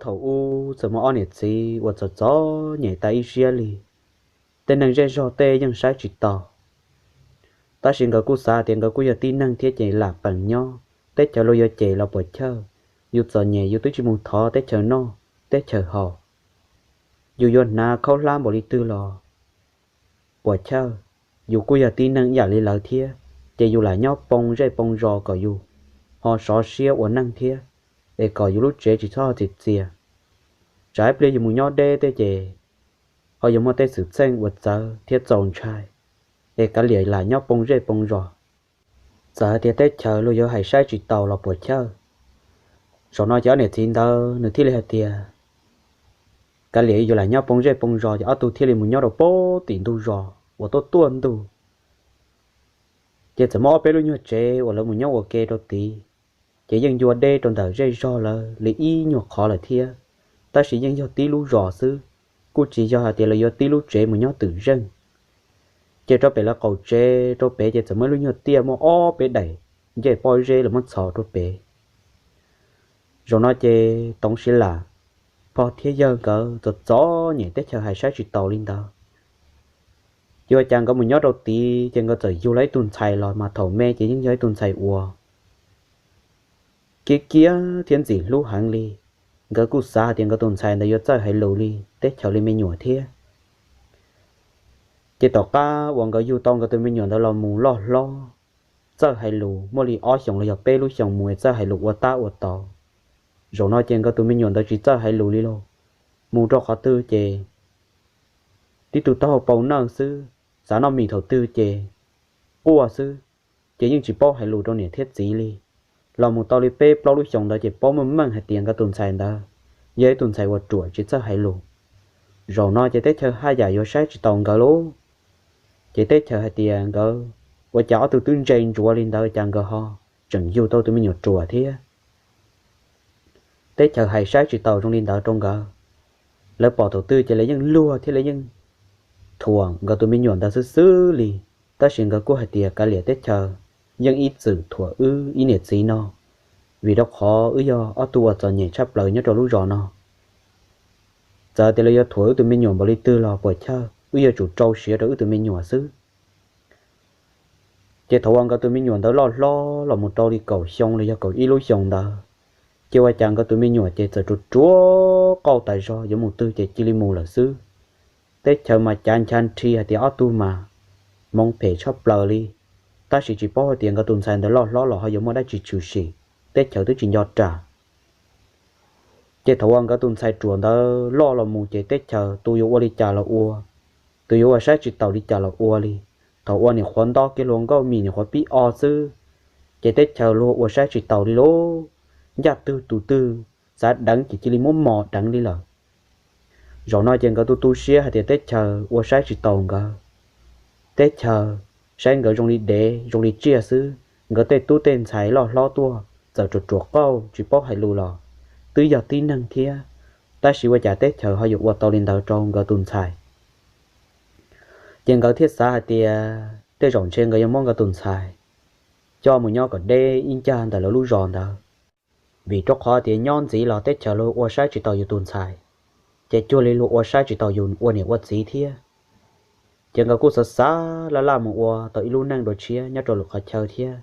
Thaum ub txawm muaj ob niam txiv uas txom txom nyem tas ib siab li, tej neeg zej zog tej yeej saib tsis taus. Tab sis nkawd kuj xav tias nkawd kuj yog tib neeg thiab ces lam peem nyob, teb chaws luag yuav cem los puas chawj, yus txom nyem yus twb tsis mus thov teb chaws noj teb chaws haus, yus yuav hnav khaub hlab npaum li twg los puas chawj, yus kuj yog tib neeg ib yam li lawv thiab, ces yus lam nyob poo zej poo zos kom yus ho sov siab ua neej thiab, es kom yus lub tsev tsis txhob txias txias. Tsam ib pliag yus mus nyob deb tej ces ho yuav muaj tej xwm txheej uas txawv thiab txaus ntshai, es kav liam lam nyob poo zej poo zos. Txawm hais tias teb chaws luag yuav hais saib tsis taus los puas chawj. Zaum no ces ob niam txiv ntawd nws thiaj li hais tias, kav liam yus lam nyob poo zej poo zos, ces ob tug thiaj li mus nyob rau pem tim ntug zos uas tuaj tuaj ntug. Ces txawm muaj ob peb lub nyuag tsev uas lawv mus nyob ua ke rau tid, ces yeej ncua deb rau ntawm zej zog lawv li ib nyuag qhov lawm thiab, tab sis yeej yog tib lub zos xwb, kuj tsis yog hais tias lawv yuav tib lub tsev mus nyob twm zeej. Ces rau pem lawv qaum tsev rau pem ces txawm muaj ib lub nyuag tiaj muaj ob peb daim ncej pob zeb los muab txhos rau pem. Zaum no ces Toov Siv Lam pog thiab yawg nkawd txom txom nyem teb chaws hais saib tsis taus li ntawd. Ces ua cas nkawd mus nyob rau tid ces nkawd txawm yug los ib tug ntxhais los mas thaum me ces yeej yog ib tug ntxhais uas kiab kiab thiab ntxim hlub heev li. Nkawd kuj xav hais tias nkawd tus ntxhais ntawd yuav txawj hais lus li teb chaws li me nyuam thiab. Ces tom qab uas nkawd yug tau nkawd tus me nyuam ntawd los mus loj hlob, txawj hais lus muaj li ob xyoos los yog peb lub xyoos mus txawj hais lus ua tab ua tod. Zaum no ces nkawd tus me nyuam ntawd tsis txawj hais lus li lauj, mus rau qhov twg ces tib tug taub hau pau nawj xwb, xav noj mis thaum twg ces quaj xwb, ces yeej tsis paub hais lus rau niam thiab txiv li. Los mus tau li peb plaub lub xyoos ntawd ces paub meej meej hais tias nkawd tus ntxhais ntawd yog ib tug ntxhais uas ruam tsis txawj hais lus. Zaum no ces teb chaws haj yam yuav saib tsis taus nkawd lauj. Ces teb chaws hais tias nkawd ua cas ob tug twb ntse ntsuav li ntawd cas nkawd ho tseem yug tau tus me nyuam ruam thiab. Teb chaws hais saib tsis taus zoo li ntawd rau nkawd. Lawv pom thaum twg ces lawv yeej luag thiab lawv yeej thuam nkawd tus me nyuam ntawd xwb xwb li. Tab sis nkawd kuj hais tias kav liam teb chaws yeej ib txwm thuam wb ib niam txiv no, vim rau qhov wb yog ob tug uas txom nyem tshaj plaws nyob rau lub zos no. Txawm tias lawv yuav thuam wb tus me nyuam npaum li twg los puas chawj, wb yuav tsum rau siab rau wb tus me nyuam xwb. Ces thaum uas nkawd tus me nyuam ntawd loj hlob los mus rau li kaum xyoo los yog kaum ib lub xyoos ntawd, ces ua cas nkawd tus me nyuam ces txawm ruam ruam qauj tas zog, yuav mus twg ces cia li mus lawm xwb. Teb chaws mas cav ncha nrhi hais tias ob tug mas hmoov phem tshaj plaws li, tab sis tsis paub hais tias nkawd tus ntxhais ntawd loj hlob los ho yuav muaj dab tsi tshwm sim, teb chaws twb tsis nco ras. Ces thaum uas nkawd tus ntxhais ruam ntawd loj los mus ces teb chaws tus yuav ua li cas los ua, tus yuav ua saib tsis taus li cas los ua li. Thaum uas nyuam qhuav nto kiag hluas nkauj mis nyuam qhuav pib o xwb, ces teb chaws luag ua saib tsis taus li lauj. Ncaj twg tus twg xav deev ces cia li muab mos deev li lawm. Zaum no ces nkawd tu tu siab hais tias teb chaws ua saib tsis taus nkawd. Teb chaws saib nkawd zoo li dev zoo li tsiaj xwb, nkawd tej tub tej ntxhais loj hlob tuaj txawm ruam ruam qauj tsis paub hais lus los twb yog tib neeg thiab, tab sis ua cas teb chaws ho yuav ua tau li ntawd rau nkawd tus ntxhais. Ces nkawd thiaj xav hais tias tej zaum ntshe nkawd yuav muab nkawd tus ntxhais coj mus nyob kom deb ib ncag ntawm lawv lub zos ntawd, vim rau qhov tias nyob ntxiv los teb chaws luag ua saib tsis taus yus tus ntxhais, ces cuag li luag ua saib tsis taus yus ua niam ua txiv thiab. Ces nkawd kuj xav xav laj laj mus ua tau ib lub neej dua tshiab nyob rau lwm qhov chaw thiab.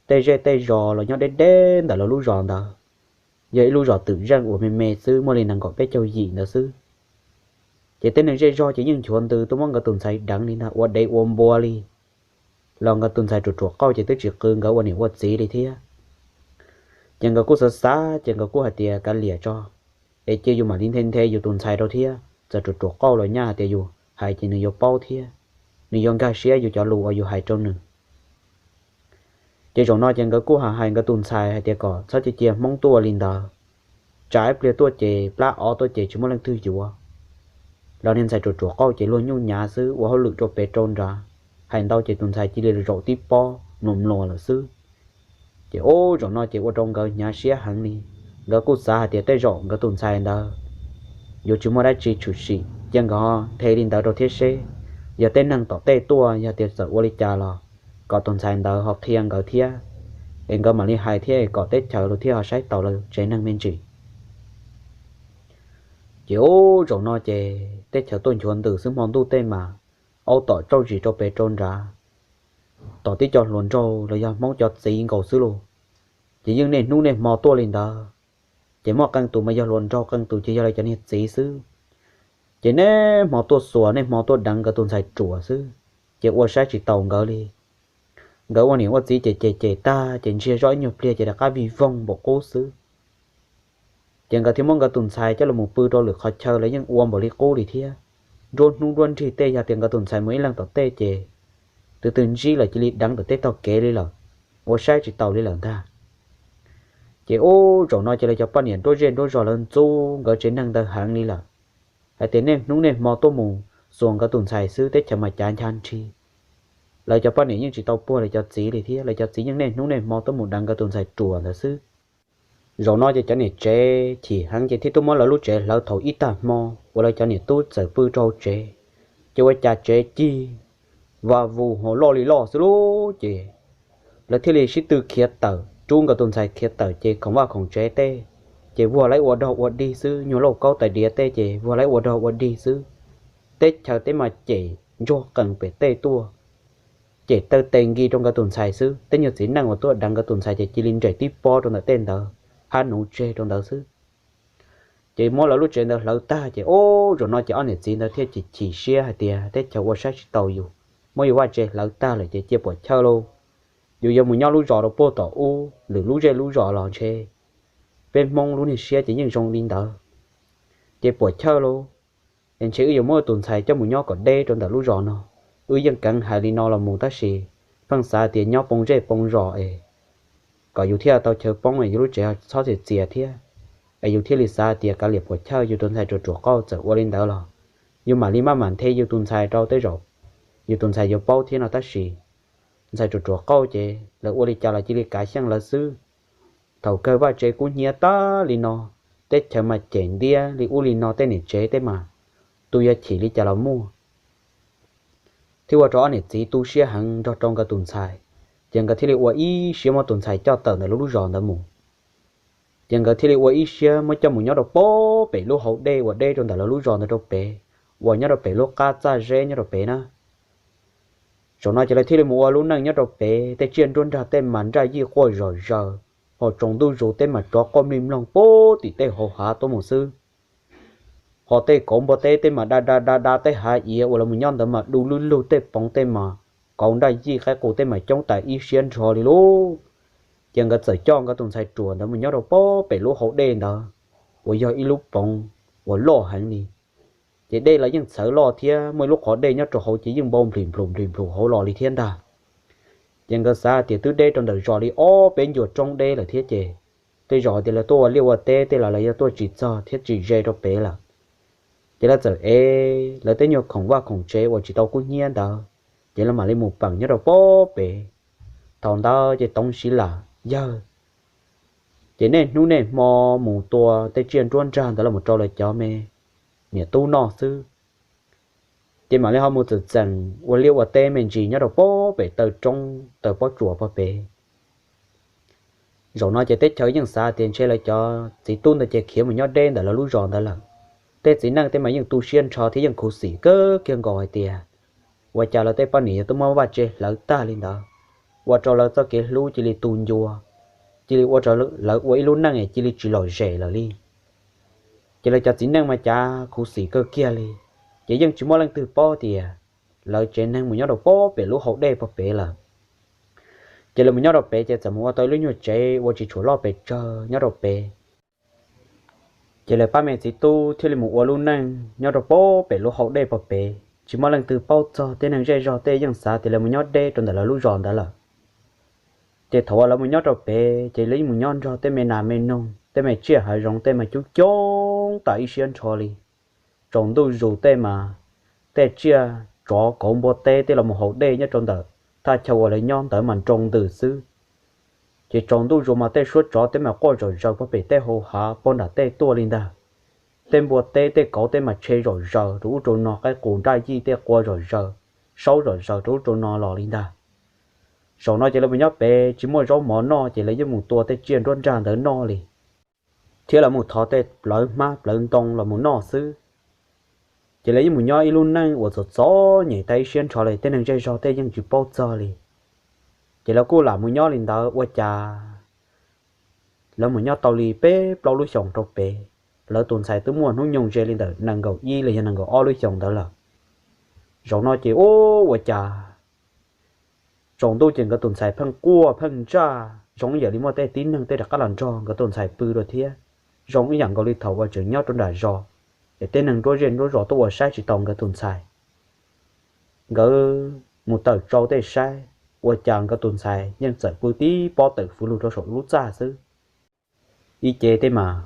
Tej zej tej zos los nyob deb deb ntawm lawv lub zos ntawd, yog ib lub zos twm zeej uas me me xwb, muaj li nees nkaum peb caug yim ntawd xwb. Ces tej neeg zej zog ces yeej nchuav ntws tuaj muab nkawd tus ntxhais deev li ntag, ua dev ua npua li. Los nkawd tus ntxhais ruam ruam qauj ces twb tsis qw nkawd ua niam ua txiv li thiab. Ces nkawd kuj xav xav ces nkawd kuj hais tias kav liam tso, es cia yus mam li nthe nthe yus tus ntxhais rau thiab, txawm ruam ruam qauj los nyaj hais tias yus hais ces nws yuav paub thiab, nws yuav nkag siab yus cov lus uas yus hais rau nws. Ces zaum no ces nkawd kuj hais hais nkawd tus ntxhais hais tias kom txhob cia cia Hmoob tuaj ua li ntawd, tsam ib pliag tuaj ces plab ov tuaj ces tsis muaj leej twg yuav. Los niag ntxhais ruam ruam qauj ces luag nyuj nyav xwb, ua hauj lwm rau pem rau nrad, hais ntau ces tus ntxhais cia li zaum tib pob mluas mluas lawm xwb. Ces ub zaum no ces ua rau nkawd hnyav siab heev li. Nkawd kuj xav hais tias tej zaum nkawd tus ntxhais ntawd yuav tsis muaj dab tsi tshwm sim, cia nkawd nthe li ntawd rau thiab seb, yog tej neeg tom tej tuaj yog tias txawm ua li cas los kom tus ntxhais ntawd ho qhia nkawd thiab, es nkawd mam li hais thiab es kom teb chaws luag thiaj ho saib taus lawv tsev neeg me ntsis. Ces ub, zaum no ces teb chaws tuaj nchuav ntws xwb, hmo ntuj tej mas aub tom tsauj zis rau pem rau nrad, tom tib co hluas nraug los yog Hmoob cov txiv nkaus xwb lauj. Ces yeej niaj hnub niaj hmo tuaj li ntawd. Ces muaj qee tus mas yog hluas nraug, qee tus ces yog lawv cov niag txiv xwb. Ces niaj hmo tuaj xuas, niaj hmo tuaj deev nkawd tus ntxhais ruam xwb, ces ua saib tsis taus nkawd li. Nkawd ua niam ua txiv ces cem cem tag ces ntsiag zoj ib nyuag pliag ces rov qab vij voog npaum qub xwb. Ces nkawd thiaj muab nkawd tus ntxhais coj los mus pw rau lwm qhov chaw los yeej ua npaum li qub li thiab. Nruab hnub nruab nrig tej yog tias nkawd tus ntxhais mus ib leeg tom tej ces twb twb ntsib lawm cia li deev tom tej tog kev li lawm, ua saib tsis taus li lawm ntag. Ces ub, zaum no ces lawv cov poj niam nruab zej nruab zos lawv ntxub nkawd tsev neeg ntawd heev li lawm, hais tias niaj hnub niaj hmo tuaj mus xuas nkawd tus ntxhais xwb, teb chaws mas cav ncha nthi. Lawv cov poj niam yeej tsis tau puag lawv cov txiv li thiab, lawv cov txiv yeej niaj hnub niaj hmo tuaj mus deev nkawd tus ntxhais ruam ntawd xwb. Zaum no ces cov niam tsev chim heev ces thiaj tuaj muab lawv lub tsev hlawv thaum ib tag hmo uas lawv cov niam tub txawm pw rau hauv tsev, ces ua cas tsev cig vas vus hos loj li loj xwb lauj. Ces lawv thiaj li sib tw khiav tawm, rub nkawd tus ntxhais khiav tawm ces khoom vaj khoom tsev tej ces vuag laib ua dog ua dig xwb, nyuag lauj kaub tais diav tej ces vuag laib ua dog ua dig xwb. Teb chaws tej mas cem ntsuag qees pem tej tuaj, cem taw tes nkis rau nkawd tus ntxhais xwb. Tej nyuag txiv neej uas tuaj deev nkawd tus ntxhais ces cia li nres tib pob rau ntawm tej ntawd, hab nuv tseg rau ntawd xwb. Ces muab lawv lub tsev ntawd hlawv tag ces ub, zaum no ces ob niam txiv ntawd thiaj chim chim siab hais tias teb chaws ua saib tsis taus yus, muab yus vaj tsev hlawv tag lawm ces cia puam chawj lauj, yus yuav mus nyob lub zos rau puag tom ub, lwm lub zej lub zos los ntshe peb Hmoob lub niag siab ces yeej zoo li ntawd. Ces puam chawj lauj, es ntshe wb yuav muab tus ntxhais coj mus nyob kom deb rau ntawm lub zos no, wb yeej keev hais li no los mus tab sis pheej xav tias nyob poo zej poo zos es kom yus thiaj tau chaw poob es yus lub tsev txhob txias txias thiab, es yus thiaj li xav tias kav liam puam chawj, yus tus ntxhais ruam ruam qauj, txawm ua li ntawd los yus mam li maj mam nthe yus tus ntxhais rau tej zaum yus tus ntxhais yuav paub thiab no tab sis ntxhais ruam ruam qauj ces lawv ua li cas los cia li kav xyeej lawv xwb. Thaum kawg vaj tsev kub hnyiab tag li no, teb chaws mas cem ntiab li ub li no, tej niam tsev tej mas tus yuav chim li cas los muaj. Thiab ua rau ob niam txiv tu siab heev nrog rau nkawd tus ntxhais, ces nkawd thiaj li ua ib siab muab tus ntxhais coj tawm ntawm lub lub zos ntawd mus. Ces nkawd thiaj li ua ib siab muab coj mus nyob rau pob pem lub hauv dej uas deb rau ntawm lawv lub zos ntawd rau pem, uas nyob rau pem lub qab txaj zeb nyob rau pem na. Zaum no ces lawv thiaj li mus ua lub neej nyob rau pem, tej tsiaj nruab nrag tej mas nraj yij quaj zom zaws, hos tsaus ntuj zus tej mas tsov quaj mlig mloog puag tim tej hauv hav tuaj mus xwb. Hos tej kauv npua teb tej mas da da da da, tej hav iav uas lawv mus nyob ntawd mas du lug lug, tej poov tej mas kauv nraj yij qaib qus tej mas coob tas ib siab nrho li lauj. Ces nkawd txawm coj nkawd tus ntxhais ruam ntawd mus nyob rau pob pem lub hauv dej ntawd, uas yog ib lub poov uas loj heev li. Ces dej los yeej txhawv loj thiab, muaj ib lub qhov dej nyob rau hauv ces yeej npau nplim nplum nplim nplum hauv los li thiab ntag. Ces nkawd xav tias twb deb rau ntawm zos li ob peb ncua roob deb lawm thiab ces tej zaum tias lawv tuaj ua liaj ua teb tej los lawv yuav tuaj tsis txog thiab tsis ze rau pem lawm. Ces lawv txawm ev lawv tej nyuag khoom vaj khoom tsev uas tsis tau kub hnyiab ntawd, ces lawv mam li mus peem nyob rau pob pem. Thaum ntawd ces Toov Siv Lam yawg ces niaj hnub niaj hmo mus tua tej tsiaj nruab nrag ntawd los mus rau lawv cov me niam tub noj xwb. Ces mam li ho mus txawm txeem ua liaj ua teb me ntsis nyob rau pob pem taw roob taw pob tsuas pob pem. Zaum no ces teb chaws yeej xav tias ntshe lawv cov txiv tub ntawd ces khiav mus nyob deb ntawm lawv lub zos ntawd lawm. Tej txiv neej tej mas yeej tu siab nrho thiab yeej khuv xim kawg kiag nkaus hais tias ua cas lawv tej poj niam yuav tuaj muab vaj tse hlawv tag li ntawd, ua rau lawv txoj kev hlub cia li tu ncua, cia li ua rau lawv ua ib lub neej cia li tsis lom zem lawm li. Ces lawv cov txiv neej mas cav khuv xim kawg kiag li, ces yeej tsis muaj leej twg paub tias lawv tsev neeg mus nyob rau pob pem lub hau dej pob pem lawm. Ces lawv mus nyob rau pem ces txawm mus ua tau ib lub nyuag tsev ua tsis tshua loj pes tsawg nyob rau pem. Ces lawv pab me txiv tub thiaj li mus ua lub neej nyob rau pob pem lub hau dej pob pem, tsis muaj leej twg paub txog, tej neeg zej zog tej yeej xav tias lawv mus nyob deb rau ntawm lawv lub zos ntawd lawm. Ces thaum uas lawv mus nyob rau pem ces lawv yeej mus nyob nrog tej me nas me noog, tej me tsiaj hav zoov tej mas coob coob tas ib siab nrho li. Tsaus ntuj zus tej mas tej tsiaj tsov kauv npua teb tej los mus haus dej nyob rau ntawm thaj chaw uas lawv nyob ntawd mas nroo ntws xwb. Ces tsaus ntuj zus mas tej suab tsov tej mas quaj zom zaws pog pem tej hau hav pog nram tej tuaj li ntag. Tej npua teb tej kauv tej mas tshe zom zaws rau ub rau no, qaib qus nraj yij tej qua zom zaws, saub zom zaws rau ub rau no los li ntag. Zaum no ces lawv mus nyob pem tsis muaj zaub mov noj ces lawv yeej mus tua tej tsiaj nruab nrag ntawd noj li. thiab lawv mus thov tej plawv hmab plawv ntoo los mus noj xwb. Ces lawv yeej mus nyob ib lub neej uas txom txom nyem tag ib siab nrho li, tej neeg zej zog tej yeej tsis paub txog li. Ces lawv kuj lam mus nyob li ntawd ua cas lawv mus nyob tau li peb plaub lub xyoos rau pem, lawv tus ntxhais twb muaj hnub nyoog ze li ntawm nees nkaum ib los yog nees nkaum ob lub xyoos ntawd lawm. Zaum no ces ub ua cas tsaus ntuj ces nkawd tus ntxhais pheej quaj pheej ntsaj zoo ib yam li muaj tej tib neeg tej rov qab los nrog nkawd tus ntxhais pw dua thiab, zoo ib yam nkaus li thaum uas tseem nyob rau nram zos, es tej neeg nruab zej nruab zos tuaj ua saib tsis tau nkawd tus ntxhais. Nkawd mus tawm tsau tej saib, ua cas nkawd tus ntxhais yeej txawm pw tib pob tawm fws lug rau saum lub txaj xwb. Ib ce tej mas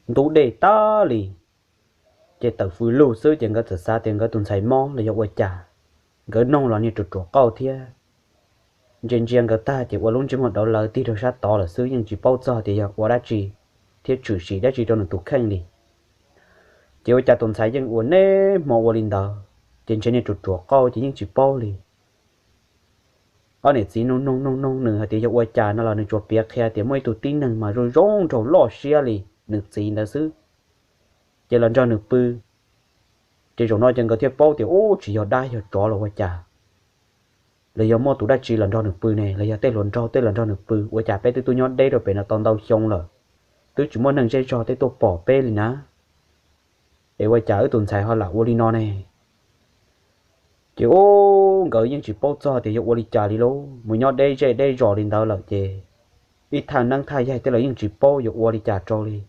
ntub dej tag li, ces tawm fws lug xwb ces nkawd txawm xav tias nkawd tus ntxhais mob los yog ua cas. Nkawd noog los niag ruam ruam qauj thiab. Ntsia ntsia nkawd tag ces ua lub ntsej muag dawv lawv tig rau sab tod lawm xwb, yeej tsis paub txog tias yog ua dab tsi thiab tshwm sim dab tsi rau nws tus kheej li. Ces ua cas tus ntxhais yeej ua neb hmo ua li ntawd, ces ntshe niag ruam ruam qauj ces yeej tsis paub li. Ob niam txiv noog noog noog noog nws hais tias yog ua cas no los nws tsuas piav qhia tias muaj ib tug tib neeg mas zoo zoo nraug loj siab li nws txiv ntawd xwb, ces los nrog nws pw. Ces zaum no ces nkawd thiaj paub tias ub tsis yog dab yog tsov los ua cas, los yog muaj tus dab tsi los nrog nws pw ne, los yog tej hluas nraug tej los nrog nws pw, ua cas peb twb tuaj nyob deb rau pem no tau ntau xyoo lawm, twb tsis muaj neeg zej zog tej tuaj pom peb li na, es ua cas wb tus ntxhais ho lam ua li no ne? Ces ub nkawd yeej tsis paub txog tias yog ua li cas li lauj, mus nyob deb zej deb zos li ntawd lawm ces ib thaj neeb thaj yaig tej los yeej tsis paub yuav ua li cas rau li.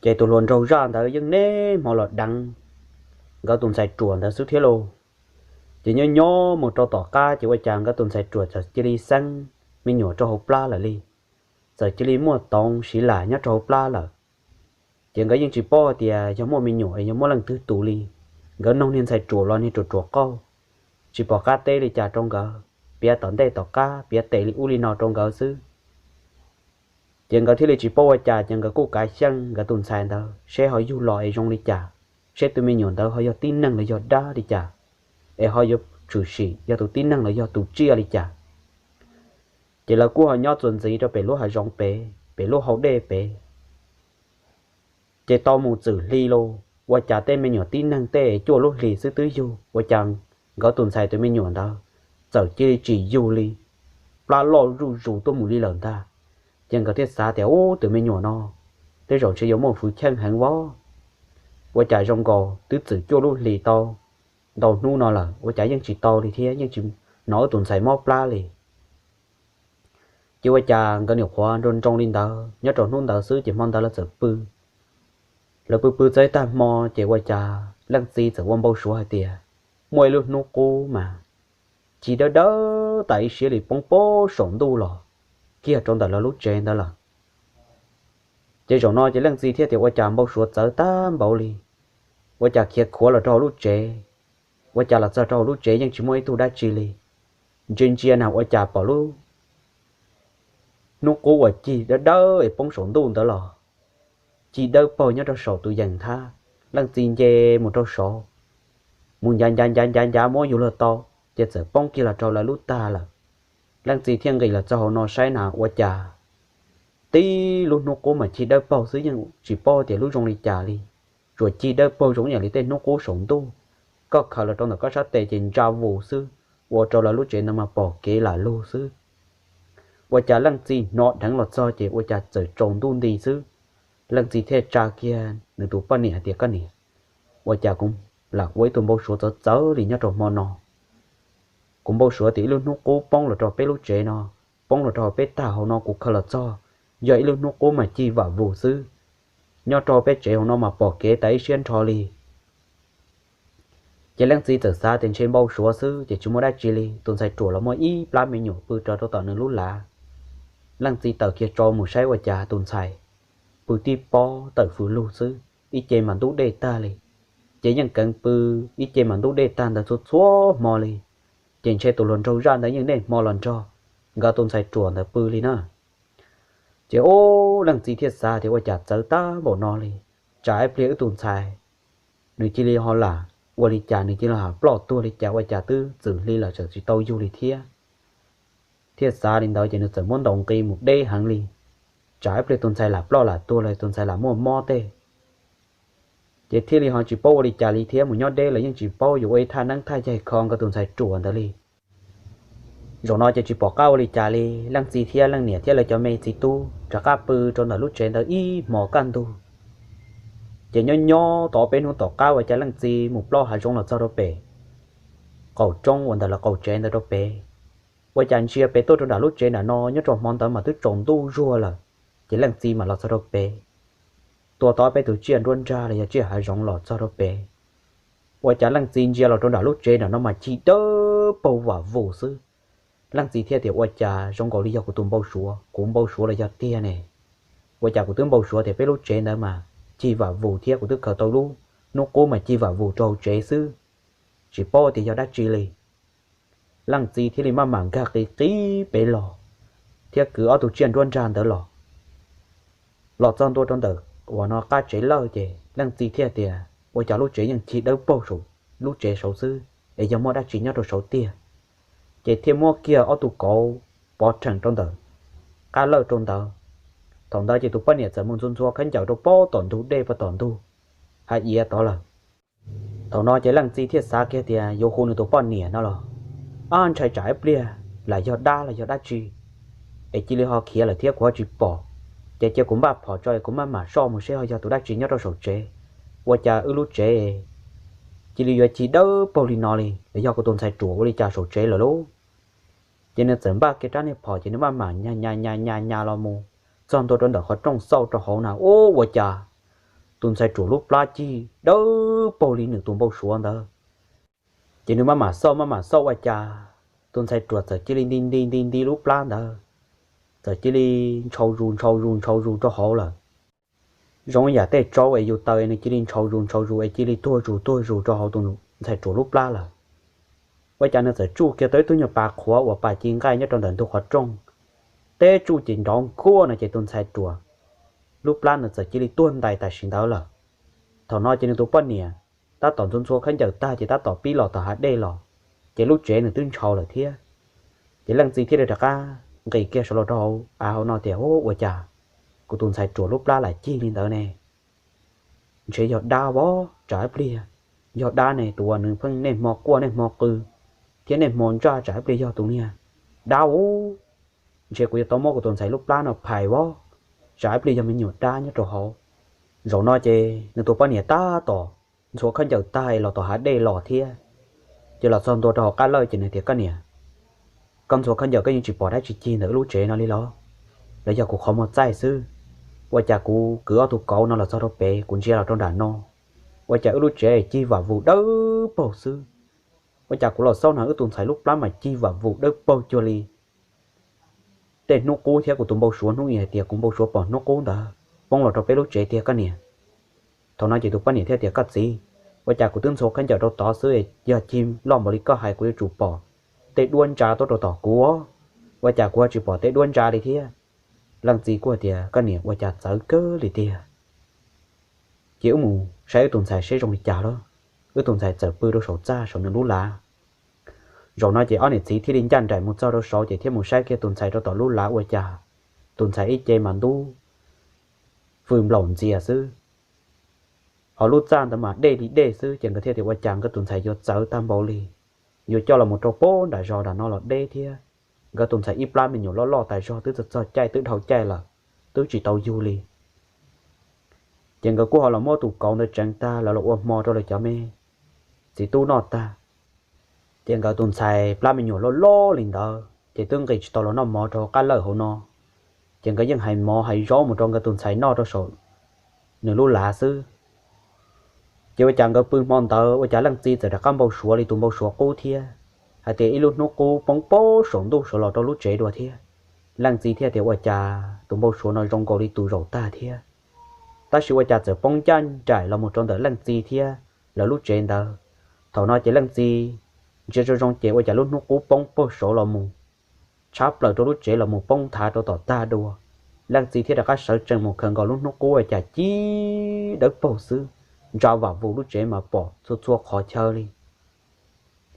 Ces tus hluas nraug zaj ntawd yeej neb hmo los deev nkawd tus ntxhais ruam ntawd xwb thiab lauj. Ces nyob nyob mus rau tom qab ces ua cas nkawd tus ntxhais ruam txawm cia li xeeb me nyuam rau hauv plab lawm li, txawm cia li muaj toov siv lam nyob rau hauv plab lawm. Ces nkawd yeej tsis paub hais tias yog muaj me nyuam es yog muaj leej twg tus li. Nkawd noog niag ntxhais ruam los niag ruam ruam qauj, tsis pom qab teb li cas rau nkawd, piav tom ntej tom qab piav tes li ub li no rau nkawd xwb. Ces nkawd thiaj li tsis paub ua cas ces nkawd kuj kav xyeej nkawd tus ntxhais ntawd seb ho yug los es zoo li cas, seb tus me nyuam ntawd ho yog tib neeg los yog dab li cas, es ho yuav tshwm sim yog tus tib neeg los yog tus tsiaj li cas. Ces lawv kuj ho nyob txuas ntxiv rau pem lub hav zoov pem, pem lub hau dej pem. Ces tau mus txwm hli los ua cas tej me nyuam tib neeg tej cuaj lub hlis xwb twb yug, ua cas nkawd tus ntxhais tus me nyuam ntawd txawm cia li tsis yug li, plab loj zuj zus tuaj mus li lawm ntag. Ces nkawd thiaj xav tias ub tus me nyuam no tej zaum ntshe yuav muaj fwv cheej heev vov, ua cas zoo nkaus twb txwm cuaj lub hlis tau ntau hnub no lawm ua cas yeej tsis tau li thiab yeej tsis hnov wb tus ntxhais mob plab li. Ces ua cas nkawd nyuam qhuav nroo nroo li ntawd nyob rau hnub ntawd xwb ces hmo ntawd lawv txawm pw. Lawv pw pw txog ib tag hmo ces ua cas leej txiv txawm ua npau suav hais tias muaj ib lub hnub qub mas ci dawb dawb tas ib siab li poob poob saum ntuj los kiag rau ntawm lawv lub tsev ntawd lawm. Ces zaum no ces leej txiv thiaj tias ua cas npau suav txawv tag npaum li, ua cas khiav khuav los rau hauv lub tsev, ua cas los txog rau hauv lub tsev yeej tsis muaj ib tug dab tsi li. Ntsia ntsia na ua cas pom lub hnub qub uas cig dawb dawb es poob saum ntuj ntawd los ci dawb paug nyob rau saum tus yees thab. Leej txiv nce mus rau saud, mus ncav ncav ncav ncav ncav muab yug luag tau, ces txawm poob kiag los rau lawv lub tag lawm. Leej txiv thiaj nqis los txog hauv no saib na ua cas tib lub hnub qub mas cig dawb paug xwb yeej tsis paub tias lub zoo li cas li. Tsuas cig dawb paug zoo ib yam li tej hnub qub saum ntuj, koj khaws los rau ntawm koj sab tes ces ntsa vus xwb, ua rau lawv lub tsev ntawd mas pom kev lam lug xwb. Ua cas leej txiv hnov dheev los txog ces ua cas txawm tsaus ntuj nti xwb. Leej txiv thiaj tsa kiag nws tus poj niam hais tias koj niam, ua cas kuv lam ua ib tug npau suav txawv txawv li nyob rau hmo no. Kuv npau suav tias ib lub hnub qub poob los rau peb lub tsev no, poob los rau peb tag hauv no kuv khaws los txog, yog ib lub hnub qub mas cig vam vus xwb. Nyob rau peb tsev hauv no mas pom kev tas ib siab nrho li. Ces leej txiv txawm xav tias ntshe npau suav xwb ces tsis muaj dab tsi li, tus ntxhais ruam los muaj ib plab me nyuam pw rau rau tom nws lub lav. Leej txiv tawm kiag tso mus saib ua cas tus ntxhais pw tib pob tawm fws lug xwb, ib ce mas ntub dej tag li. Ces yeej keev pw ib ce mas ntub dej tag ntawd txhua txhua hmo li. Ces ntshe tus hluas nraug zaj ntawd yeej niaj hmo los nrog nkawd tus ntxhais ruam ntawd pw li na. Ces ub leej txiv thiaj xav tias ua cas txawv tag npaum no li, tsam ib pliag wb tus ntxhais nws cia li ho lam ua li cas, nws cia li ho ploj tuag li cas, ua cas twb txwm hli lawm tseem tsis tau yug li thiab. Thiaj xav li ntawd ces nws txawm muab ntaus nqi mus deb heev li. tsam ib pliag tus ntxhais lam ploj lam tuag los tus ntxhais lam muaj mob tej. Ces thiaj li ho tsis paub ua li cas li thiab, mus nyob deb los yeej tsis paub yuav ua ib thaj neeb thaj yaig kho nkawd tus ntxhais ruam ntawd li. Zaum no ces tsis pom qab ua li cas li, leej txiv thiab leej niam thiab lawv cov me txiv tub rov qab pw rau ntawm lub tsev ntawd ib hmos kaj ntug. Ces nyob nyob tau ob peb hnub tom qab ua cas leej txiv mus plob hav zoov los txog rau pem qaum roob uas ntawm lawv qaum tsev ntawd rau pem. Ua cas ntsia pem tuaj rau nram lub tsev nram no, nyob rau hmo ntawd mas twb tsaus ntuj zuag lawm, ces leej txiv mam los txog rau pem, tua tau ob peb tug tsiaj nruab nrag los yog tsiaj hav zoov los txog rau pem. Ua cas leej txiv ntsia los rau nram lub tsev nram no mas cig dawb paug vam vus xwb. Leej txiv thiaj tias, ua cas zoo nkaus li yog kuv tus npau suav, kuv npau suav los yog tiag ne? Ua cas kuv twb npau suav tias peb lub tsev ntawd mas cig vam vus thiab kuv twb khaws tau lub hnub qub mas cig vam vus rau hauv tsev xwb, tsis paub tias yog dab tsi li. Leej txiv thiaj li maj mam nkag qis qis pem los thiab kwv ob tug tsiaj nruab nrag ntawd los. Los txog ntua rau ntawm uas no qab tsev lawj ces leej txiv thiaj tias, ua cas lub tsev yeej cig dawb paug saum lub tsev saud xwb es yog muaj dab tsi nyob rau saud tiag. Ces thiaj muab kiag ob tug kauv pov rheem rau ntawm qab lawj rau ntawd. Thaum ntawd ces tus poj niam txawm mus ntxhua ntxhua khaub ncaws rau pob tom ntug dej, pob tom ntug hav iav tod lawm. Thaum no ces leej txiv thiaj xav kiag tias yuav hu nws tus poj niam no los, ab, ntshai tsam ib pliag lam yog dab los yog dab tsi es cia li ho khiav lawm thiab kuv ho tsis pom. Ces cia kuv npaj phom tso es kuv maj mam soj mus seb ho yog tus dab tsi nyob rau saum tsev. Ua cas wb lub tsev cia li yuav cig dawb paug li no li, los yog kuv tus ntxhais ruam ua li cas saum tsev lawm lauj? Ces nws txawm npaj kiag rab niag phom ces nws maj mam nyas nyas nyas nyas los mus txog ntua rau ntawm qhov rooj xauj rau hauv na, ub, ua cas tus ntxhais ruam lub plab cig dawb paug li nws tus npau suav ntawd. Ces nws maj mam xauj maj mam xauj ua cas tus ntxhais ruam txawm cia li nti nti nti nti lub plab ntawd, txawm cia li ntshau zus ntshau zus ntshau zus rau hauv lawm. Zoo yam tej tsaub es yus taws es nws cia li ntshau zus ntshau zus es cia li tuag zus tuag zus rau hauv tus ntxhais ruam lub plab lawm. Ua cas nws txawm tsuj kiag tau ib tug nyuag pas qhuav uas pas ci nqaij nyob rau ntawm ntug qhov rooj, teb tsuj ces nrov nkuaj no ces tus ntxhais ruam lub plab nws txawm cia li tuag ntais tam sim ntawd lawm. Thaum no ces nws tus poj niam tab tom ntxhua ntxhua khaub ncaws tag ces tab tom pib los tom hav dej los, ces lub tsev nws twb ntshau lawm thiab. Ces leej txiv thiaj li rov qab nqis kiag saud los rau hauv av hauv no tias, ub, ua cas kuv tus ntxhais ruam lub plab lam cig li ntawd ne? Ntshe yog dab vov, tsam ib pliag yog dab ne, tus uas nws pheej niaj hmo quaj niaj hmo qw thiab niaj hmo ntsaj, tsam ib pliag yog tus niag dab ub. Ntshe kuv yuav tau muab kuv tus ntxhais lub plab no phais vov, tsam ib pliag yog me nyuam dab nyob rau hauv. Zaum no ces nws tus poj niam tab tom ntxhua khaub ncaws tag los tom hav dej los thiab. Ces los txog ntua rau hauv qab lawj ces nws tias, koj niam, koj ntxhua khaub ncaws koj yeej tsis pom dab tsi cig ntawm wb lub tsev no li los? Los yog kuv qhov muag txaij xwb? Ua cas kuv kwv ob tug kauv no los txog rau pem, kuv ntsia los rau nram no, ua cas wb lub tsev cig vam vus dawb paug xwb? Ua cas kuv los xauj na wb tus ntxhais lub plab mas cig vam vus dawb paug cuag li tej hnub qub thiab kuv tus npau suav hnub i hais tias kuv npau suav pom hnub qub ntawd poob los rau peb lub tsev tiag koj niam. Thaum no ces tus poj niam thiaj tias, koj txiv, ua cas kuv twb ntxhua khaub ncaws rau tod xwb, yog cig loj npaum li koj hais kuv yuav tsum pom tej duab ntsa tuaj rau tom kuv, ua cas kuv ho tsis pom tej duab ntsa li thiab? Leej txiv kuj tias, koj niam, ua cas txawv kawg li tiag. Ces wb mus saib wb tus ntxhais seb zoo li cas lauj. Wb tus ntxhais txawm pw rau saum txaj saum nws lub lav. Zaum no ces ob niam txiv thiaj li ncaj nraim mus txog rau saud ces thiaj mus saib kiag tus ntxhais rau tom lub lav, ua cas tus ntxhais ib ce mas ntub fws nplaum ntxias xwb, ho lub txaj ntawd mas dej li dej xwb. Ces nkawd thiaj tias, ua cas nkawd tus ntxhais yuav txawv tag npaum li, yuav coj los mus rau pob nram zos nram no los deb thiab. Nkawd tus ntxhais ib plab me nyuam loj loj tas zog, twb txog txog caij twb dhau caij lawm, twb tsis tau yug li. Ces nkawd kuj ho los muab tus kauv ntawd tseev tag, lawv los ua hmo rau lawv cov me txiv tub noj tag. Ces nkawd tus ntxhais plab me nyuam loj loj li ntawd ces twb nqis tsis tau los noj mov rau hauv qab lawj hauv no. Ces nkawd yeej hais mov hais zaub mus rau nkawd tus ntxhais noj rau saum nws lub lav xwb. Ces ua cas nkawd pw hmo ntawd ua cas leej txiv txawm rov qab npau suav li tus npau suav qub thiab, hais tias ib lub hnub qub poob pob saum ntuj saud los rau lub tsev dua thiab. Leej txiv thiaj tias, ua cas tus npau suav no zoo nkaus li tus zaum tag thiab. Tab sis ua cas txawm poob ncaj nraim los mus rau ntawm leej txiv thiab lawv lub tsev ntawd. Thaum no ces leej txiv ntsia zoo zoo ces ua cas lub hnub qub poob puag saud los mus, tshab plaws rau lub tsev los mus poob nthav rau tom tag dua. Leej txiv thiaj rov qab sawv tsees mus khaws nkaus lub hnub qub ua cas cig dawb paug xwb, ntsa vam vus lub tsev mas pom txhua txhua qhov chaw li.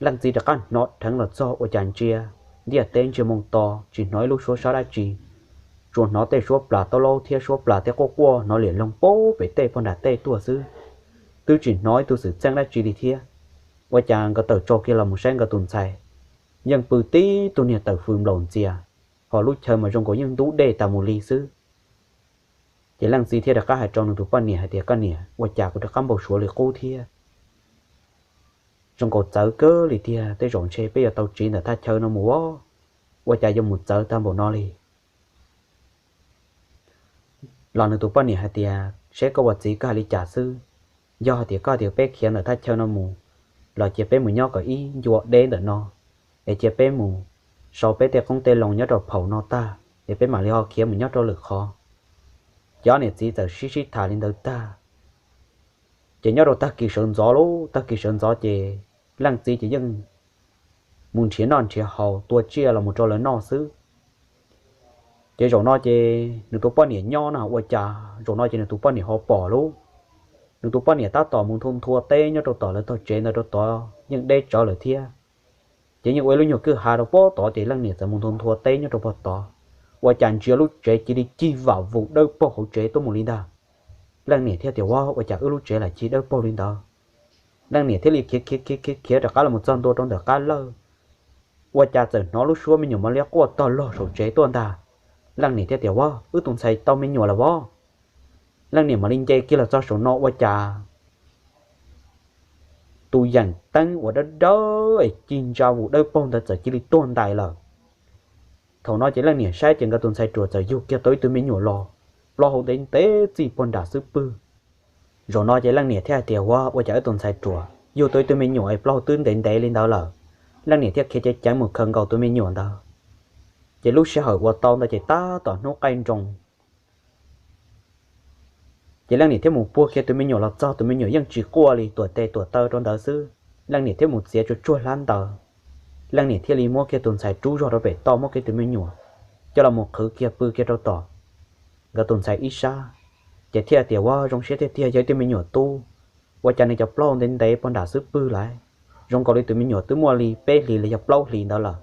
Leej txiv rov qab hnov dheev los txog ua cas ntsia ntiaj teb ntsiag moo to tsis hnov ib lub suab sab dab tsi. tsuas hnov tej suab plas taub laub thiab suab plas tej quaj quaj hnov liam loog pem tej pog nram tej tuaj xwb, twb tsis hnov ib tug xwm txheej dab tsi li thiab. Ua cas nkawd tawm tsaus kiag los mus saib nkawd tus ntxhais, yeej pw tib tug niag tawm fws nplaum ntxias, ho lub chaw mas zoo nkaus yeej ntub dej tas mus li xwb. Ces leej txiv thiaj rov qab hais rau nws tus poj niam hais tias, Koj niam, ua cas kuv rov qab npau suav li qub thiab? Zoo nkaus txawv kawg li tiag, tej zaum ntshe peb yuav tau tsiv ntawm thaj chaw no mus os. Ua cas yuav mus txawv tag npaum no li? Los nws tus poj niam hais tias, Seb koj ua txiv koj hais li cas xwb. Yog hais tias koj tias peb khiav ntawm thaj chaw no mus, los cia peb mus nyob kom ib ncua deb ntawm no, es cia peb mus sau peb tej qoob tej loo nyob rau phaum no tag, es peb mam li ho khiav mus nyob rau lwm qhov. Ces ob niam txiv txawm sib sib tham li ntawd tag, ces nyob rau tag kis sawv ntxov lauj, tag kis sawv ntxov ces leej txiv ces yeej mus nrhiav noj nrhiav haus tua tsiaj los mus rau lawv noj xwb. Ces zaum no ces nws tus poj niam nyob no ua cas zaum no ces nws tus poj niam ho pom lauj. Nws tus poj niam tab tom mus nthua nthua teb nyob rau tom lawv tog tsev ntawd rau tod yeej deb tsawv lawm thiab. Ces yeej ua ib lub nyuag kwj ha rau pem tod ces leej niam txawm mus nthua nthua teb nyob rau pem tod, ua cas ntsia lub tsev cia li cig vam vus dawb paug hauv tsev tuaj mus li ntag. Leej niam thiaj tias, Ua, ua cas wb lub tsev lam cig dawb paug li ntawd? Leej niam thiaj li khiav khiav khiav khiav khiav rov qab los mus txog ntua rau ntawm qab lawj, ua cas txawm hnov lub suab me nyuam mos liab quaj tog log saum tsev tuaj ntag. Leej niam thiaj tias, Ua, wb tus ntxhais tau me nyuam lawm vov. Leej niam mam li nce kiag los txog saum no ua cas tus yeem teeb uas dawb dawb es cig ntsa vus dawb paug ntawd txawm cia li tuag ntais lawm. Thaum no ces leej niam saib ces nkawd tus ntxhais ruam txawm yug kiag tau ib tug me nyuam los, plaub hau ntev ntev txij pog nram xub pwg. Zaum no ces leej niam thiaj hais tias, Ua, ua cas wb tus ntxhais ruam yug tau ib tug me nyuam es plaub hau twb ntev ntev li ntawd lawm? Leej niam thiaj khiav ceev ceev mus khaws nkaus tus me nyuam ntawd. Ces lub sij hawm uas tau ntawd ces tab tom hnub qaij nroos. Ces leej niam thiaj mus puag kiag tus me nyuam los txog, tus me nyuam yeej tsis quaj li, tuam tes tuam taw rau ntawd xwb. Leej niam thiaj mus txiav tsuag tsuag hlab ntawd. Leej niam thiaj li muab kiag tus ntxhais rub zog rau pem toj, muab kiag tus me nyuam coj los mus qhwv kiag pw kiag rau tom nkawd tus ntxhais ib sab. Ces thiaj tias, Ua, zoo siab tiag tiag, yog ib tug me nyuam tub, ua cas nws cov plaub hau ntev ntev pog nram xub pwg lawm, zoo nkaus li tus me nyuam twb muaj li peb hlis los yog plaub hlis ntawd lawm.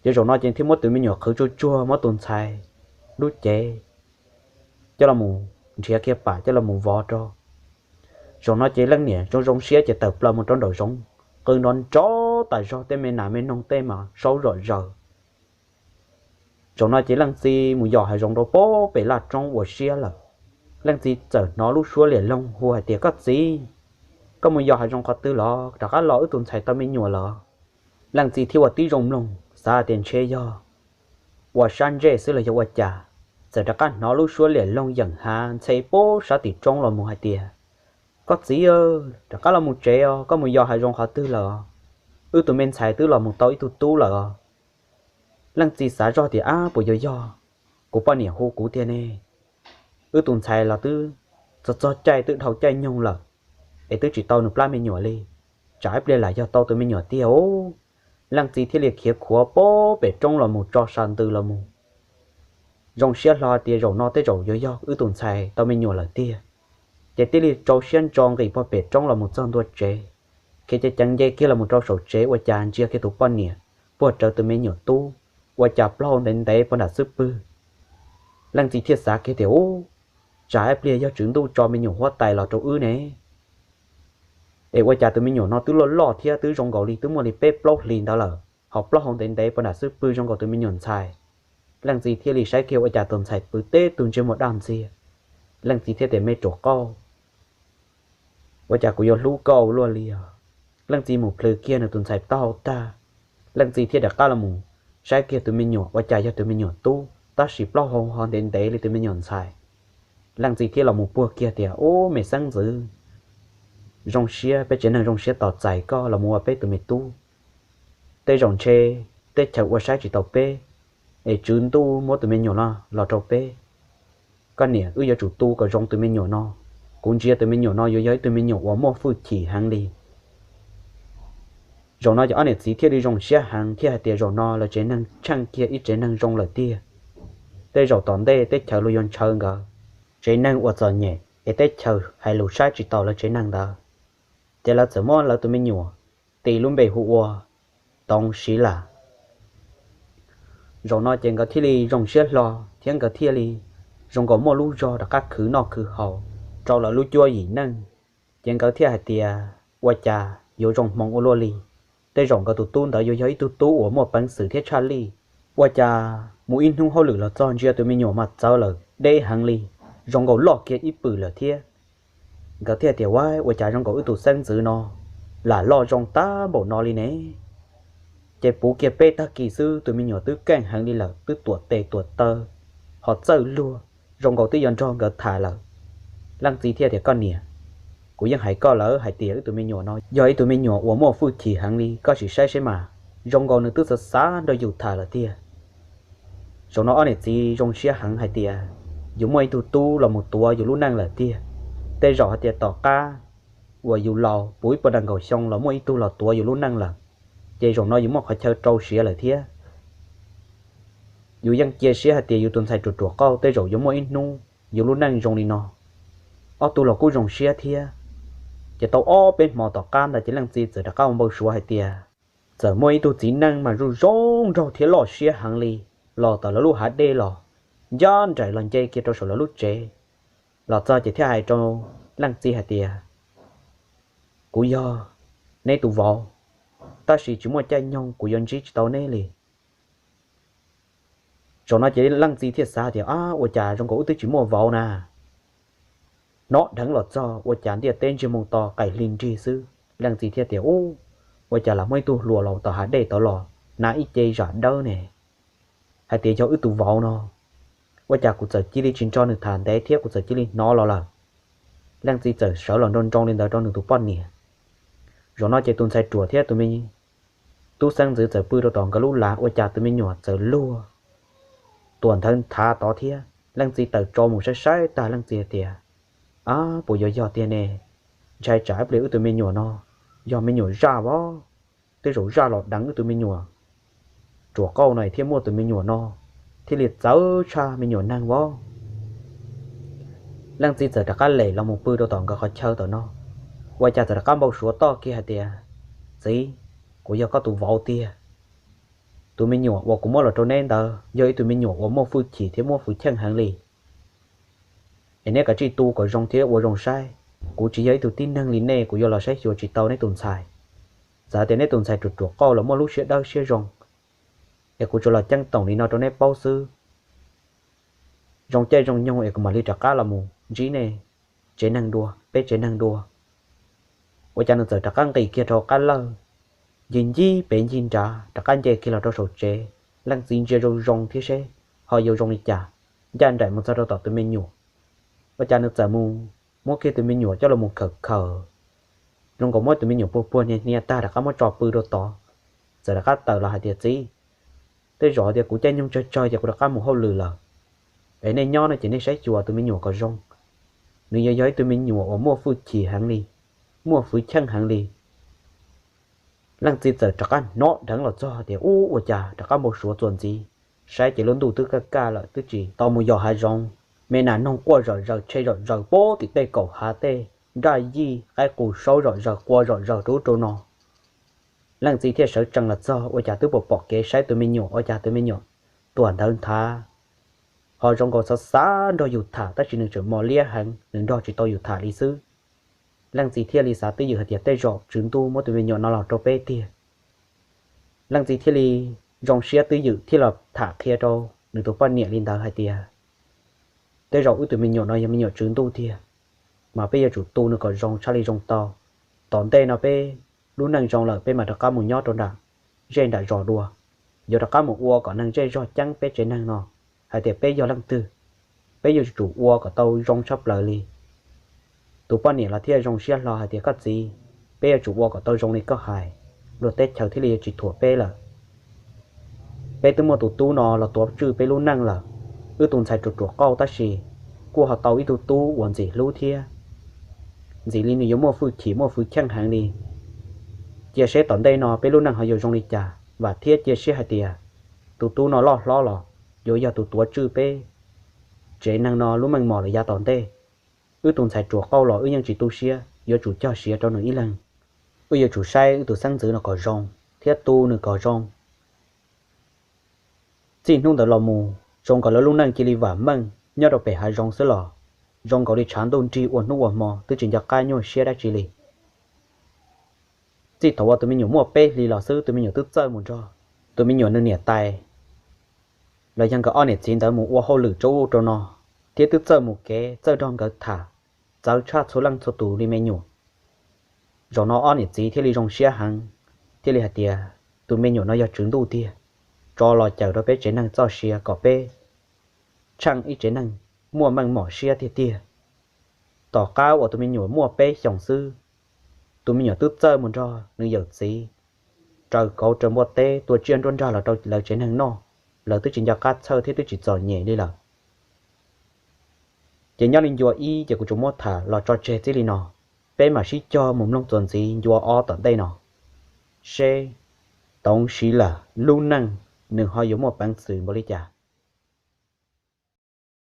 Ces zaum no ces thiaj muab tus me nyuam qhwv tsuag tsuag, muab tus ntxhais lub cev coj los mus nrhiav kiag pam coj los mus vov rau. Zaum no ces leej niam zoo zoo siab ces tawm plaws mus rau nraum zoov, qw nrov nrov tas zog, tej me nas me noog tej mas saub zom zaws. Zaum no ces leej txiv mus yos hav zoov rau pem laj roob ua siab lawm. Leej txiv txawm hnov lub suab liam loog hu hais tias, Koj txiv, koj mus yos hav zoov qhov twg los? Rov qab los, wb tus ntxhais tau me nyuam lawm. Leej txiv thiaj ua tib zoo mloog, xav tias ntshe yog ua sab ntsej xwb los yog ua cas, txawm rov qab hnov lub suab liam loog yeem hav ntxhe pem sab tim roob los mus hais tias, Koj txiv, rov qab los mus tsev os, koj mus yos hav zoov qhov twg lawm? Wb tus me ntxhais twb los mus tau ib tug tub lawm os. Leej txiv xav zoj tias, Ab, puas yuav yog kuv poj niam hu kuv tiag ne? Wb tus ntxhais los twb txog txog caij twb dhau caij nyoog lawm, es twb tsis tau nws plab me nyuam li, tsam ib pliag lam yog tau tus me nyuam tiag os. Leej txiv thiaj li khiav khuav pem roob los mus tso sa ntws los mus. Zoo siab hlo tias zaum no tej zaum yuav yog wb tus ntxhais tau me nyuam lawm tiag. Ces thiaj li rau siab ntso nqis puag pem roob los mus txog ntua tsev, khiav ceev ceev nce kiag los mus rau saum tsev ua cas ntsia kiag tus poj niam puag rawv tus me nyuam tub, ua cas plaub hau ntev ntev puag nram xub pwg. Leej txiv thiaj xav kiag tias, Ub, tsam ib pliag yog tswv ntuj tso me nyuam huab tais los rau wb ne. Es ua cas tus me nyuam no twb loj loj thiab twb zoo nkaus li twb muaj li peb plaub hlis ntawd lawm, ho plaub hau ntev ntev puag nram xub pwg zoo nkaus tus me nyuam ntxhais. Leej txiv thiaj li saib kiag ua cas tus ntxhais pw teb tug ntsej muag daj ntxiag. Leej txiv thiaj tias, Me ruam qauj, ua cas kuv yuav hlub koj ua luaj li os? Leej txiv mus plhws kiag nws tus ntxhais taub hau tag, leej txiv thiaj rov qab los mus saib kiag tus me nyuam ua cas yog tus me nyuam tub tab sis plaub hau ho ntev ntev li tus me nyuam ntxhais. Leej txiv thiaj los mus puag kiag tias, Ub, me xeeb ntxwv, zoo siab, peb tsev neeg zoo siab tos txais koj los mus ua peb tus me tub. Tej zaum ntshe teb chaws ua saib tsis taus peb, es tswv ntuj muab tus me nyuam no los rau peb. Koj niam, wb yuav tsum tu kom zoo tus me nyuam no. Kuv ntsia tus me nyuam no yuav yog ib tug me nyuam uas muaj hwj chim heev li. Zaum no ces ob niam txiv thiaj li zoo siab heev thiaj hais tias zaum no lawv tsev neeg tsheej kiag ib tsev neeg zoo lawm tiag. Tej zaum tom ntej teb chaws luag yuav ntshaw nkawd tsev neeg ua txom nyem es teb chaws hais lus saib tsis taus lawv tsev neeg ntawd. Ces lawv txawm muab lawv tus me nyuam tis lub npe hu ua Toov Siv Lam. Zaum no ces nkawd thiaj li zoo siab hlo thiab nkawd thiaj li zoo nkaus muaj lub zog rov qab khwv noj khwv haus rau lawv lub cuab yim neej. Ces nkawd thiaj hais tias, ua cas yuav zoo hmoov ua luaj li, tej zaum nkawd tus tub ntawd yuav yog ib tug tub uas muaj peev xwm thiab tshaj lij. Ua cas mus ib hnub hauj lwm los txog ntsia tus me nyuam mas txawv lawm deb heev li, zoo nkaus loj kiag ib pwm lawm thiab. Nkawd thiaj tias, ua, ua cas zoo nkaus wb tus xeeb ntxwv no lam loj zoo tag npaum no li ne? Ces puv kiag peb tag kis xwb tus me nyuam twb keej heev li lawm, twb tuam tes tuam taw ho txawj luag, zoo nkaus twb yuav nrog nkawd tham lawm. Leej txiv thiaj tias, koj niam, kuv yeej hais koj lawm hais tias wb tus me nyuam no yog ib tug me nyuam uas muaj hwj chim heev li, koj sim saib seb mas, zoo nkaus nws twb xav xav nrog yus tham lawm tiag. Zaum no ob niam txiv zoo siab heev hais tias yus muaj ib tug tub los mus tuav yus lub neej lawm tiag. Tej zaum hais tias tom qab uas yus laus puv ib puas nees nkaum xyoo los muaj ib tug los tuav yus lub neej lawm, ces zaum no yus muaj qhov chaw rau siav lawm thiab. Yus yeej cia siab hais tias yus tus ntxhais ruam ruam qauj tej zaum yuav muaj ib hnub yus lub neej zoo li no. Ob tug los kuj zoo siab thiab. Ces tau ob peb hmo tom qab ntawd ces leej txiv txawm rov qab ua npau suav hais tias txawm muaj ib tug txiv neej mas zoo zoo nraug thiab loj siab heev li los tom lawv lub hav dej los ncaj nraim los nce kiag rau saum lawv lub tsev. Los txog ces thiaj hais rau leej txiv hais tias, kuv yog neb tus vauv, tab sis tsis muaj caij nyoog kuv yuav ntsib tsis tau neb li. Zaum no ces leej txiv thiaj xav tias, ab, ua cas zoo nkaus wb twb tsis muaj vauv na. Hnov dheev los txog ua cas ntiaj teb ntsiag moo to qaim hli nrig xwb. Leej txiv thiaj tias, ub, ua cas lam muaj ib tug hluas los tom hav dej tod los hnav ib ce zam dawb ne, hais tias yog wb tus vauv no. Ua cas kuv txawm cia li tsis nrog nws tham ntev thiab kuv txawm cia li hnov los lawm. Leej txiv txawm sawv los nroo nroo li ntawd rau nws tus poj niam. Zaum no ces tus ntxhais ruam thiab tus me tub xeeb ntxwv txawm pw rau tom nkawd lub lav, ua cas tus me nyuam txawm luag tuam nthawv nthav tod thiab. Leej txiv tawm tso mus saib saib tag leej txiv hais tias, ab, puas yuav yog tiag ne? Ntshai tsam ib pliag wb tus me nyuam no yog me nyuam zaj vov, tej zaum zaj los deev wb tus me nyuam ruam qauj no thiaj muaj tus me nyuam no, thiaj li txawv tshaj me nyuam neeg vov. Leej txiv txawm rov qab lem los mus pw rau tom nkawd qhov chaw tom no, ua cas txawm rov qab npau suav toj kiag hais tias, txiv, kuv yog koj tus vauv tiag. Tus me nyuam uas kuv muab los rau neb ntawd yog ib tug me nyuam uas muaj hwj chim thiab muaj hwj chim heev li. Es neb kav tsij tu kom zoo thiab ua zoo saib. Kuv tsis yog ib tug tib neeg li nej, kuv yuav los saib xyuas tsis tau neb tus ntxhais. Txawm tias neb tus ntxhais ruam ruam qauj los muaj lub siab dawb siab zoo, es kuv tsuas los ceeb toom li no rau neb paub xwb. Zoo caij zoo nyoog es kuv mam li rov qab los mus ntsib nej tsev neeg dua, peb tsev neeg dua. Ua cas nws txawm rov qab nqis kiag rau qab lawj, ncig ncig pem ncig nrad rov qab nce kiag los rau saum tsev. Leej txiv ntsia zoo zoo thiab seb ho yuav zoo li cas, ncaj nraim mus txog rau tom tus me nyuam. Ua cas nws txawm mus muab kiag tus me nyuam coj los mus khawm khawm, zoo nkaus muab tus me nyuam puag puag hnia hnia tag rov qab muab tso pw rau tod. Txawm rov qab tawm los hais tias, txiv, tej zaum tias kuv caij nyoog tsawg tsawg ces kuv rov qab mus hauj lwm lawm, es nej nyob no ces nej saib xyuas tus me nyuam kom zoo. Nws yuav yog ib tug me nyuam uas muaj hwj chim heev li, muaj hwj chim heev li. Leej txiv txawm rov qab hnov dheev los txog tias, ub, ua cas rov qab npau suav txuas ntxiv, saib ces lub ntuj twb kaj kaj lawm twb tsis tau mus yos hav zoov. Me nas noog quaj zom zaws, tshe zom zaws puag tim tej kaum hav tej, nraj yij qaib qus saub zom zaws qua zom zaws rau ub rau no. Leej txiv thiaj sawv tsees los txog, ua cas twb pom pom kev saib tus me nyuam, ua cas tus me nyuam tuam nthawv nthav, ho zoo nkaus xav xav nrog yus tham tab sis nws tseem mos liab heev, nws nrog tsis tau yus tham li xwb. Leej txiv thiaj li xav twj ywm hais tias tej zaum tswv ntuj muab tus me nyuam no los rau peb tiag. Leej txiv thiaj li zoo siab twj ywm thiaj los tham qhia rau nws tus poj niam li ntawd hais tias, tej zaum wb tus me nyuam no yog me nyuam tswv ntuj tiag, mas peb yuav tsum tu nws kom zoo tshaj li zoo tau. Tom ntej no peb lub neej zoo lawm peb mam rov qab mus nyob rau nram zej nram zos dua, yuav rov qab mus ua kom neeg zej zog ceeb peb tsev neeg no hais tias peb yog leej twg, peb yuav tsum ua kom tau zoo tshaj plaws li. Tus poj niam los thiaj zoo siab hlo hais tias, koj txiv, peb yuav tsum ua kom tau zoo li koj hais, luag teb chaws thiaj li yuav tsis thuam peb lawm. Peb twb muaj tus tub no los tuav tswj peb lub neej lawm. Wb tus ntxhais ruam ruam qauj tab sis kuj ho tau ib tug tub uas ntxim hlub thiab, ntxim li nws yuav muaj hwj chim muaj hwj chim heev li. Cia seb tom ntej no peb lub neej ho yuav zoo li cas, vam thiab cia siab hais tias tus tub no loj hlob los yuav yog tus tuav tswj peb tsev neeg no lub meej mom lawm yav tom ntej. Wb tus ntxhais ruam qauj los wb yeej tsis tu siab, yuav tsum cog siav rau nws ib leeg. Wb yuav tsum saib wb tus xeeb ntxwv no kom zoo thiab tu nws kom zoo. Txij hnub ntawd los mus zoo nkaus lawv lub neej cia li vam meej nyob rau pem hav zoov xwb los zoo nkaus li tshav ntuj nrig ua hnub ua hmo twb tsis nco qab nyuaj siab dab tsi li. Txij thaum uas tus me nyuam muaj peb hlis los xwb tus me nyuam twb txawj mus nrog tus me nyuam nws niam tais los yog nkawd ob niam txiv ntawd mus ua hauj lwm rau ub rau no, thiab twb txawj mus kev txawj nrog nkawd tham, txawv tshaj txhua leej txhua tus li me nyuam. Zaum no ob niam txiv thiaj li zoo siab heev, thiaj li hais tias tus me nyuam no yog tswv ntuj tiag, tso los cawm rau peb tsev neeg txoj sia kom peb tsheej ib tsev neeg muaj meej mom siab tiag tiag. Tom qab uas tus me nyuam muaj peb xyoos xwb, tus me nyuam twb txawj mus nrog nws yawm txiv raws kauv raws npua teb tua tsiaj nruab nrag los rau lawv tsev neeg noj, lawv twb tsis nco qab txhawj thiab twb tsis txom nyem li lawm. Ces nyob li ncua ib ces kuv tsuas muab tham los tso tseg txij li no, peb mam sib cog mus mloog txuas ntxiv ncua ob tom ntej no, seb Toov Siv Lam lub neej nws ho yuav muaj peev xwm npaum li cas.